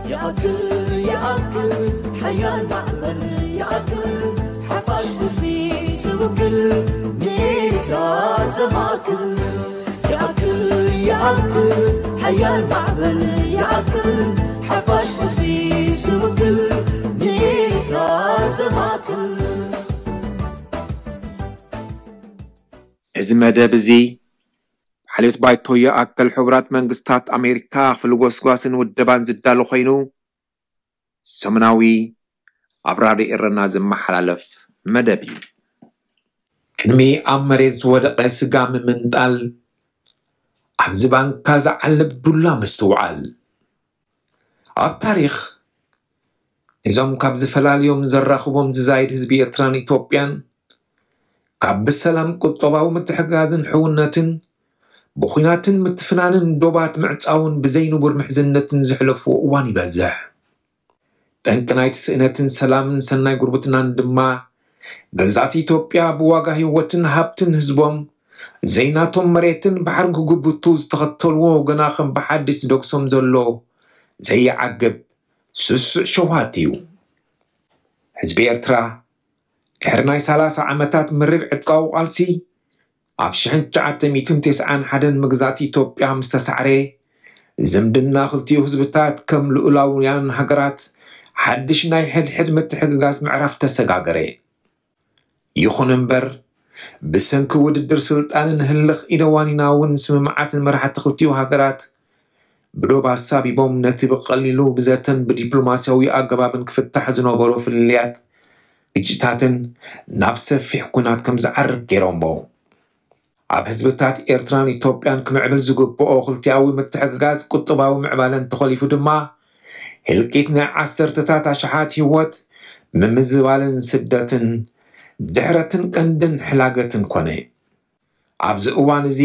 ይኣክል ይኣክል ሓያል ማዕበል ይኣክል ሓፋሽ ህዝቢ ስውክል ሜታ ዘማክል ይኣክል ይኣክል ሓያል ማዕበል ይኣክል ሓፋሽ ህዝቢ ስውክል ሜታ ዘማክል። እዚ መደብ እዚ ብሓልዮት ባይቶ ይኣክል ሕቡራት መንግስታት ኣሜሪካ ክፍሊ ጎስጓስን ውደባን ዝዳሎ ኮይኑ ሰሙናዊ ኣብ ራድዮ ኤረና ዝመሓላለፍ መደብ እዩ። ቅድሚ ኣብ መሬት ዝወደቐ ስጋ ምምንጣል ኣብዚ ባንካ ዝዓልብ ዱላ ምስትውዓል። ኣብ ታሪኽ እዞም ካብ ዝፈላልዮም ዘራኽቦም ዝዛይድ ህዝቢ ኤርትራን ኢትዮጵያን ካብ ብሰላም ቁጠባዊ ምትሕግጋዝን ሕውነትን ብኹናትን ምትፍናንን ዶባት ምዕጻውን ብዘይንቡር ምሕዝነትን ዘሕለፍዎ እዋን ይበዝሕ። ጠንቂ ናይቲ ስእነትን ሰላምን ሰናይ ጉርብትናን ድማ ገዛእቲ ኢትዮጵያ ብዋጋ ህይወትን ሃብትን ህዝቦም ዘይናቶም መሬትን ባሕርን ክጉብቱ ዝተኸተልዎ ገና ከም ብሓድሽ ዝደግሶም ዘሎ ዘይዓግብ ስሱዕ ሸውሃት እዩ። ህዝቢ ኤርትራ ድሕሪ ናይ ሰላሳ ዓመታት መሪር ዕጥቃዊ ቃልሲ ኣብ ሽሕን ትሽዓተ ሚእትን ተስዓን ሓደን መግዛእቲ ኢትዮጵያ ምስ ተሳዕረ ዝምድና ክልቲኡ ህዝብታት ከም ልኡላውያን ሃገራት ሓድሽ ናይ ሕድሕድ ምትሕግጋዝ ምዕራፍ ተሰጋገረ። ይኹን እምበር ብሰንኪ ውድድር ስልጣንን ህልኽ ኢደዋኒናውን ስምምዓትን መራሕቲ ክልቲኡ ሃገራት ብዶብ ኣሳቢቦም ነቲ ብቐሊሉ ብዘተን ብዲፕሎማስያዊ ኣገባብን ክፍታሕ ዝነበሮ ፍልልያት ግጭታትን ናብ ሰፊሕ ኲናት ከም ዝዓርግ ገይሮሞ። ኣብ ህዝብታት ኤርትራን ኢትዮጵያን ክምዕብል ዝግብኦ ክልቲኣዊ ምትሕግጋዝ ቁጠባዊ ምዕባለን ተኾሊፉ ድማ ህልቂት ናይ ዓሰርተታት ኣሽሓት ህይወት ምምዝባልን ስደትን ድሕረትን ቀንድን ሕላገትን ኮነ። ኣብዚ እዋን እዚ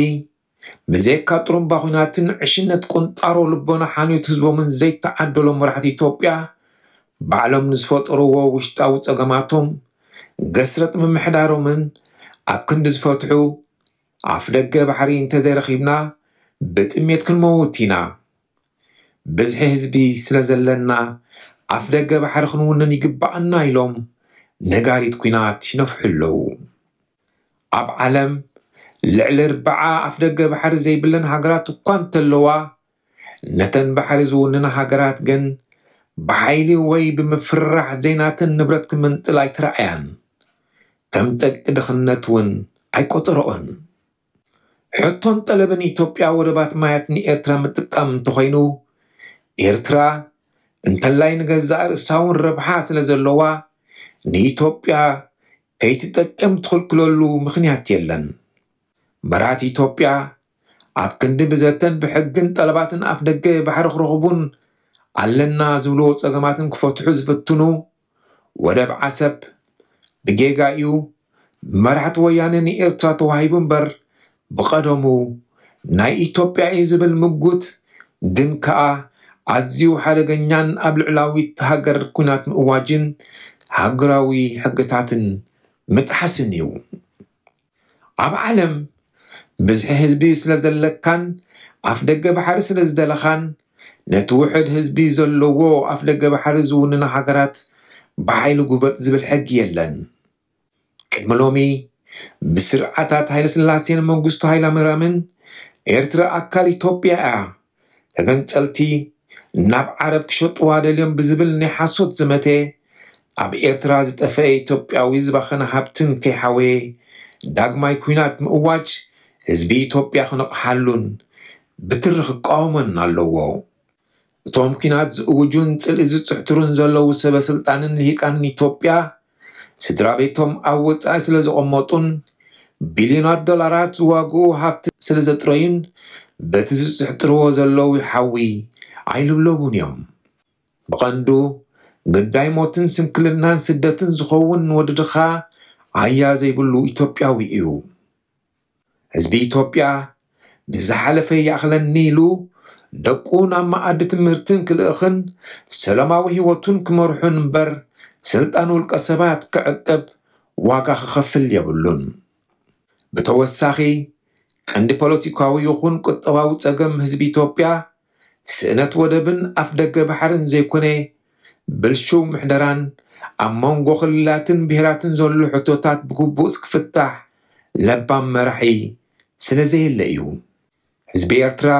ብዘይካ ጥሩምባ ኹናትን ዕሽነት ቁንጣሮ ልቦና ሓንዮት ህዝቦምን ዘይተዓደሎም መራሕቲ ኢትዮጵያ ባዕሎም ንዝፈጠርዎ ውሽጣዊ ጸገማቶም ገስረጥ ምምሕዳሮምን ኣብ ክንዲ ዝፈትሑ ኣፍ ደገ ባሕሪ እንተዘይረኺብና ብጥሜት ክንመውት ኢና። ብዝሒ ህዝቢ ስለ ዘለና ኣፍ ደገ ባሕሪ ክንውንን ይግባኣና ኢሎም ነጋሪት ኲናት ይነፍሑ ኣለዉ። ኣብ ዓለም ልዕሊ ርብዓ ኣፍ ደገ ባሕሪ ዘይብለን ሃገራት እኳ እንተለዋ ነተን ባሕሪ ዝውንና ሃገራት ግን ብሓይሊ ወይ ብምፍርራሕ ዘይናተን ንብረት ክምንጥል ኣይተራእያን። ከም ጠቂ ድኽነት እውን ኣይቆጸረኦን። ሕቶን ጠለብን ኢትዮጵያ ወደባት ማያት ንኤርትራ ምጥቃም እንተኾይኑ ኤርትራ እንተላይ ንገዛእ ርእሳ እውን ረብሓ ስለ ዘለዋ ንኢትዮጵያ ከይትጠቅም ትኽልክለሉ ምኽንያት የለን። መራት ኢትዮጵያ ኣብ ክንዲ ብዘተን ብሕግን ጠለባትን ኣፍ ደገ ባሕሪ ክረኽቡን ኣለና ዝብልዎ ጸገማትን ክፈትሑ ዝፍትኑ ወደብ ዓሰብ ብጌጋ እዩ ብመራሕቲ ወያነ ንኤርትራ ተዋሂቡ እምበር ብቐደሙ ናይ ኢትዮጵያ እዩ ዝብል ምጉት ግን ከኣ ኣዝዩ ሓደገኛን ኣብ ልዕላዊት ሃገር ኲናት ምእዋጅን ሃገራዊ ሕግታትን ምጥሓስን እዩ። ኣብ ዓለም ብዝሒ ህዝቢ ስለ ዘለካን ኣፍ ደገ ባሕሪ ስለ ዝደለኻን ነቲ ውሕድ ህዝቢ ዘለዎ ኣፍ ደገ ባሕሪ ዝውንና ሃገራት ብሓይሊ ጉበጥ ዝብል ሕጊ የለን። ቅድሚ ሎሚ ብስርዓታት ሃይለስላሴን መንግስቱ ሃይለማርያምን ኤርትራ ኣካል ኢትዮጵያ እያ፣ ተገንጸልቲ ናብ ዓረብ ክሸጥዋ ደልዮም ብዝብል ናይ ሓሶት ዘመተ ኣብ ኤርትራ ዝጠፈአ ኢትዮጵያዊ ዝባኸነ ሃብትን ከይሓወየ ዳግማይ ኲናት ምእዋጅ ህዝቢ ኢትዮጵያ ክነቕሓሉን ብትሪ ክቃወሞን ኣለዎ። እቶም ኲናት ዝእውጁን ጽልኢ ዝጽሕትሩን ዘለዉ ሰበ ስልጣንን ልሂቃንን ኢትዮጵያ ስድራ ቤቶም ኣብ ወጻኢ ስለ ዘቐመጡን ቢልዮናት ዶላራት ዝዋግኡ ሃብቲ ስለ ዘጥረዩን በቲ ዝጽሕጥርዎ ዘለዉ ሓዊ ኣይልብለቡን እዮም። ብቐንዱ ግዳይ ሞትን ስንክልናን ስደትን ዝኸውን ወዲ ድኻ ኣያ ዘይብሉ ኢትዮጵያዊ እዩ። ህዝቢ ኢትዮጵያ ብዝሓለፈ ይኣኽለኒ ኢሉ ደቁ ናብ መኣዲ ትምህርትን ክልእኽን ሰላማዊ ህይወቱን ክመርሑን እምበር ስልጣን ውልቀ ሰባት ክዕቅብ ዋጋ ክኸፍል የብሉን። ብተወሳኺ ቀንዲ ፖለቲካዊ ይኹን ቁጠባዊ ጸገም ህዝቢ ኢትዮጵያ ስእነት ወደብን ኣፍደገ ባሕርን ዘይኮነ፣ ብልሹው ምሕደራን ኣብ መንጎ ክልላትን ብሄራትን ዘሎ ሕቶታት ብግቡእ ክፍታሕ ለባም መራሒ ስለ ዘየለ እዩ። ህዝቢ ኤርትራ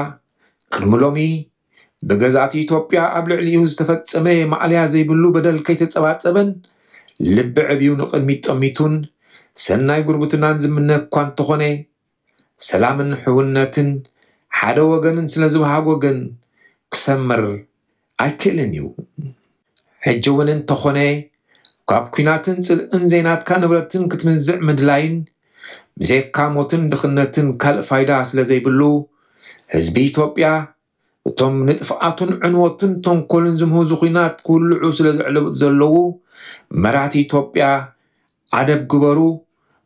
ቅድሚ ሎሚ ብገዛእቲ ኢትዮጵያ ኣብ ልዕሊኡ ዝተፈጸመ ማእለያ ዘይብሉ በደል ከይተጸባጸበን ልቢ ዕብዩ ንቕድሚት ጠሚቱን ሰናይ ጉርብትናን ዝምነ እኳ እንተኾነ፣ ሰላምን ሕውነትን ሓደ ወገንን ስለ ዝበሃጎ ግን ክሰምር ኣይክእልን እዩ። ሕጂ እውን እንተኾነ ካብ ኲናትን ጽልእን ዘይናትካ ንብረትን ክትምንዝዕ ምድላይን ብዘይካ ሞትን ድኽነትን ካልእ ፋይዳ ስለ ዘይብሉ፣ ህዝቢ ኢትዮጵያ እቶም ንጥፍኣቱን ዕንወቱን ተንኮልን ዝምህዙ ኲናት ክውልዑ ስለ ዘዕለቡ ዘለዉ መራሕቲ ኢትዮጵያ ኣደብ ግበሩ፣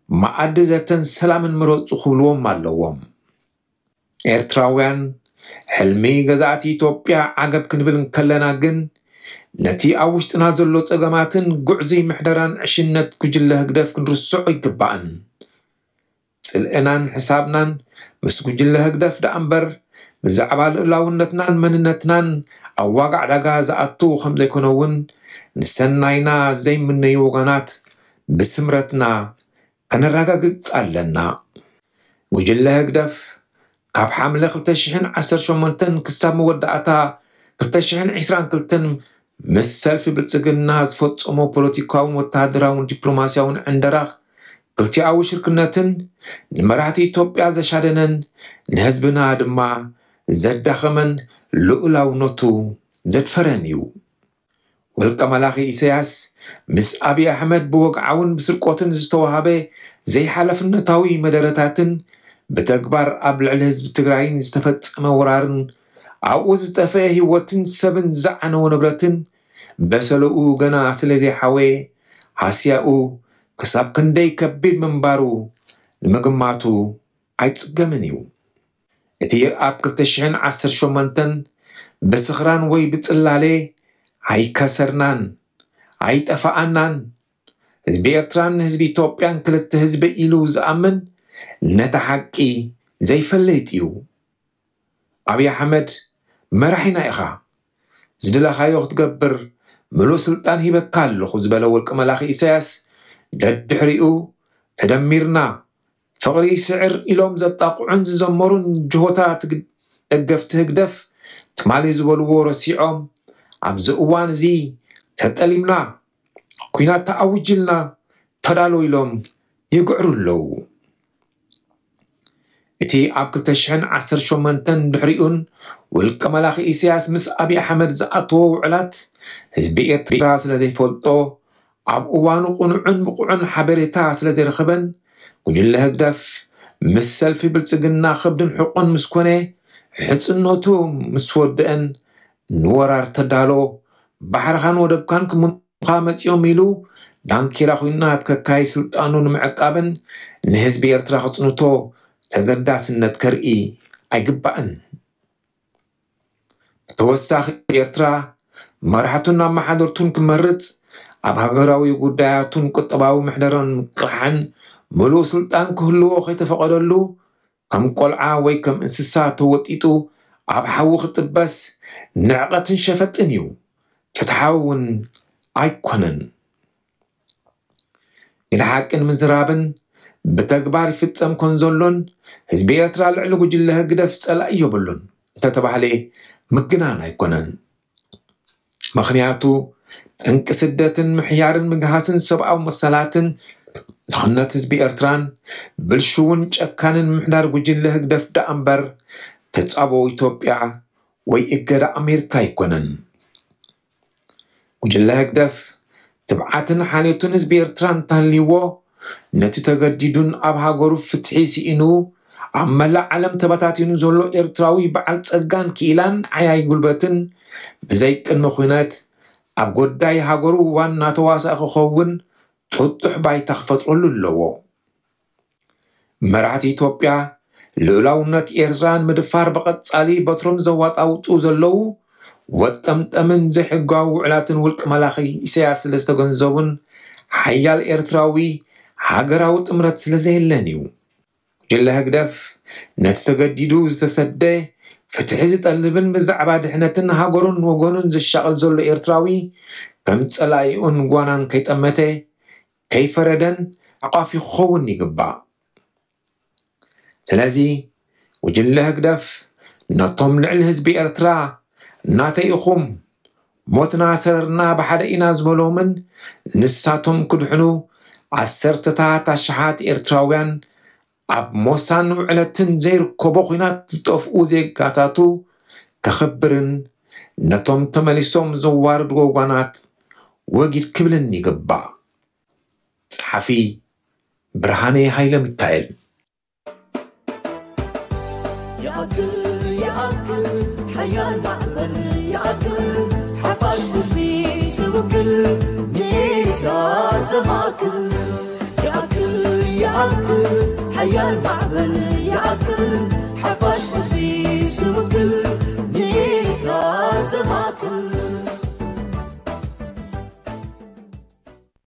መኣዲ ዘተን ሰላምን ምረጹ ክብልዎም ኣለዎም። ኤርትራውያን ሕልሚ ገዛእቲ ኢትዮጵያ ዓገብ ክንብል እንከለና ግን ነቲ ኣብ ውሽጥና ዘሎ ጸገማትን ጉዕዙይ ምሕደራን ዕሽነት ጉጅለ ህግደፍ ክንርስዖ ኣይግባእን። ጽልእናን ሕሳብናን ምስ ጉጅለ ህግደፍ ደኣ እምበር ብዛዕባ ልኡላውነትናን መንነትናን ኣብ ዋጋ ዕዳጋ ዝኣቱ ከም ዘይኮነ እውን ንሰናይና ዘይምነዩ ወገናት ብስምረትና ከነረጋግጽ ኣለና። ጉጅለ ህግደፍ ካብ ሓምለ ክልተ ሽሕን ዓሰርተ ሸሞንተን ክሳብ መወዳእታ ክልተ ሽሕን ዕስራን ክልተን ምስ ሰልፊ ብልጽግና ዝፈጸሞ ፖለቲካውን ወተሃደራውን ዲፕሎማስያውን ዕንደራ ክልቲኣዊ ሽርክነትን ንመራሕቲ ኢትዮጵያ ዘሻደነን ንህዝብና ድማ ዘዳኸመን ልኡላውነቱ ዘድፈረን እዩ። ውልቀ መላኺ ኢሳያስ ምስ ኣብይ ኣሕመድ ብወግዓውን ብስርቆትን ዝተዋሃበ ዘይሓላፍነታዊ መደረታትን ብተግባር ኣብ ልዕሊ ህዝቢ ትግራይን ዝተፈጸመ ወራርን ኣብኡ ዝጠፈአ ህይወትን ሰብን ዝዓነወ ንብረትን በሰለኡ ገና ስለ ዘይሓወየ ሃስያኡ ክሳብ ክንደይ ከቢድ ምንባሩ ንምግማቱ ኣይጽገምን እዩ። እቲ ኣብ ክልተ ሽሕን ዓሰርተ ሸሞንተን ብስኽራን ወይ ብጽላሌ ኣይከሰርናን ኣይጠፋኣናን ህዝቢ ኤርትራን ህዝቢ ኢትዮጵያን ክልተ ህዝቢ ኢሉ ዝኣምን ነቲ ሓቂ ዘይፈልጥ እዩ። ኣብይ ኣሕመድ መራሒና ኢኻ፣ ዝደለኻዮ ክትገብር ምሉእ ስልጣን ሂበካ ኣለኹ ዝበለ ውልቀ መላኺ ኢሳያስ ደድሕሪኡ ተደሚርና ፍቕሪ ይስዕር ኢሎም ዘጣቕዑን ዝዘመሩን ጅሆታት ደገፍቲ ህግደፍ ትማሊ ዝበልዎ ረሲዖም ኣብዚ እዋን እዚ ተጠሊምና ኲናት ተኣውጅልና ተዳሎ ኢሎም ይግዕሩ ኣለዉ። እቲ ኣብ ክልተ ሽሕን ዓሰርተ ሸሞንተን ድሕሪኡን ውልቀ መላኺ ኢሳያስ ምስ ኣብይ ኣሕመድ ዝኣተዎ ውዕላት ህዝቢ ኤርትራ ስለ ዘይፈልጦ ኣብ እዋኑ ቅኑዕን ብቑዕን ሓበሬታ ስለ ዘይረኸበን ጉጅለ ህግደፍ ምስ ሰልፊ ብልጽግና ከብድን ሕቆን ምስ ኮነ ሕጽነቱ ምስ ወደአን ንወራር ተዳሎ ባሕርኻን ወደብካን ክምንጡኻ መጺኦም ኢሉ ዳንኪራ ኹናት ከካይ ስልጣኑ ንምዕቃብን ንህዝቢ ኤርትራ ክጽንቶ ተገዳስነት ከርኢ ኣይግባእን። ብተወሳኺ ኤርትራ መራሕቱን ኣመሓደርቱን ክመርጽ ኣብ ሃገራዊ ጉዳያቱን ቁጠባዊ ምሕደራን ምቅርሓን ምሉእ ስልጣን ክህልዎ ከይተፈቐደሉ ከም ቆልዓ ወይ ከም እንስሳ ተወጢጡ ኣብ ሓዊ ክጥበስ ንዕቐትን ሸፈጥን እዩ። ፍትሓዊ እውን ኣይኮነን። ግን ሓቂ ንምዝራብን ብተግባር ይፍጸም ከም ዘሎን ህዝቢ ኤርትራ ልዕሊ ጉጅለ ህግደፍ ጸላኢ የብሉን እንተተባህለ ምግናን ኣይኮነን። ምኽንያቱ ጠንቂ ስደትን ምሕያርን ምግሃስን ሰብኣዊ መሰላትን ድኽነት ህዝቢ ኤርትራን ብልሽውን ጨካንን ምሕዳር ጉጅለ ህግደፍ ደኣ እምበር ተጻብኦ ኢትዮጵያ ወይ እገዳ ኣሜሪካ ኣይኮነን። ጉጅለ ህግደፍ ትብዓትን ሓልዮትን ህዝቢ ኤርትራ እንተሃልይዎ ነቲ ተገዲዱን ኣብ ሃገሩ ፍትሒ ስኢኑ ኣብ መላእ ዓለም ተበታቲኑ ዘሎ ኤርትራዊ በዓል ጸጋን ክኢላን ዓያይ ጉልበትን ብዘይ ቅድመ ኩነት ኣብ ጉዳይ ሃገሩ ዋና ተዋሳኢ ክኸውን ጥጡሕ ባይታ ክፈጥረሉ ኣለዎ። መራሕቲ ኢትዮጵያ ልኡላውነት ኤርትራ ንምድፋር ብቐጻሊ በትሮም ዘዋጣውጡ ዘለዉ ወጠምጠምን ዘይሕጋዊ ውዕላትን ውልቂ መላኺ ኢሳያስ ስለ ዝተገንዘቡን ሓያል ኤርትራዊ ሃገራዊ ጥምረት ስለ ዘየለን እዩ። ጉጅለ ህግደፍ ነቲ ተገዲዱ ዝተሰደ ፍትሒ ዝጠልብን ብዛዕባ ድሕነትን ሃገሩን ወገኑን ዝሻቐል ዘሎ ኤርትራዊ ከም ጸላኢኡን ጓናን ከይጠመተ፣ ከይፈረደን ዓቋፊ ክኸውን ይግባእ። ስለዚ ጉጅለ ህግደፍ ነቶም ልዕሊ ህዝቢ ኤርትራ እናተይ ኢኹም ሞትና ሰረርና ብሓደ ኢና ዝበሎምን ንሳቶም ክድሕኑ ዓሰርተታት ኣሽሓት ኤርትራውያን ኣብ ሞሳን ውዕለትን ዘይርከቦ ኹናት ዝጠፍኡ ዜጋታቱ ከኽብርን ነቶም ተመሊሶም ዘዋርድዎ ጓናት ወጊድ ክብልን ይግባእ። ጸሓፊ ብርሃነ ሃይለ ሚካኤል። يأكل يأكل حيا المعبل يأكل حفاش في سوكل ميتا زماكل يأكل يأكل حيا المعبل يأكل حفاش في سوكل ميتا زماكل